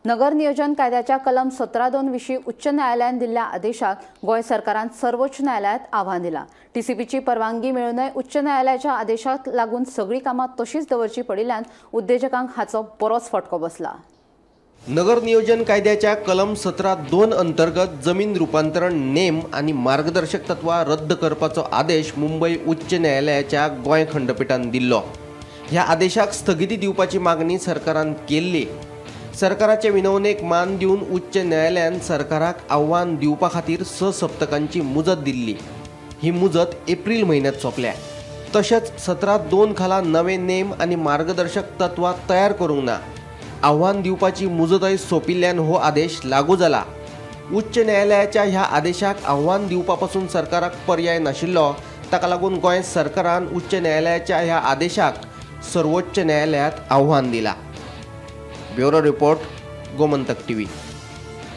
नगर नियोजन कायद्याच्या कलम 17(2) विशीं उच्च न्यायालयान दिल्ल्या आदेशाक गोंय सरकारान सर्वोच्च न्यायालयांत आव्हान दिलां. टीसीपीची परवानगी मेळूनय उच्च न्यायालयाच्या आदेशाक लागून सगळीं कामां तशींच दवरची पडिल्ल्यान उद्देजकांक हाचो बरोच फटको बसला. नगर नियोजन कायद्याच्या कलम 17(2) अंतर्गत जमीन रुपांतरण नेम आनी मार्गदर्शक तत्वां रद्द करपाचो आदेश मुंबय उच्च न्यायालयाच्या गोंय खंडपीठान दिल्लो. ह्या आदेशाक स्थगिती दिवपाची मागणी सरकारान केल्ली. सरकाराचे विनवणेक मान दिवन उच्च न्यायालयान सरकाराक आव्हान दिवपा खातीर 6 सप्तकांची मुजत दिल्ली. ही मुजत एप्रील म्हयन्यांत सोंपल्या. तशेंच 17(2) खाला नवे नेम आनी मार्गदर्शक तत्वां तयार करूंक ना. आव्हान दिवपाची मुजतय सोंपिल्ल्यान हो आदेश लागू जाला. उच्च न्यायालयाच्या ह्या आदेशाक आव्हान दिवपा पसून सरकाराक पर्याय नाशिल्लो. ताका लागून गोंय सरकारान उच्च न्यायालयाच्या ह्या आदेशाक सर्वोच्च न्यायालयांत आव्हान दिलां. Bureau report, Gomantak TV.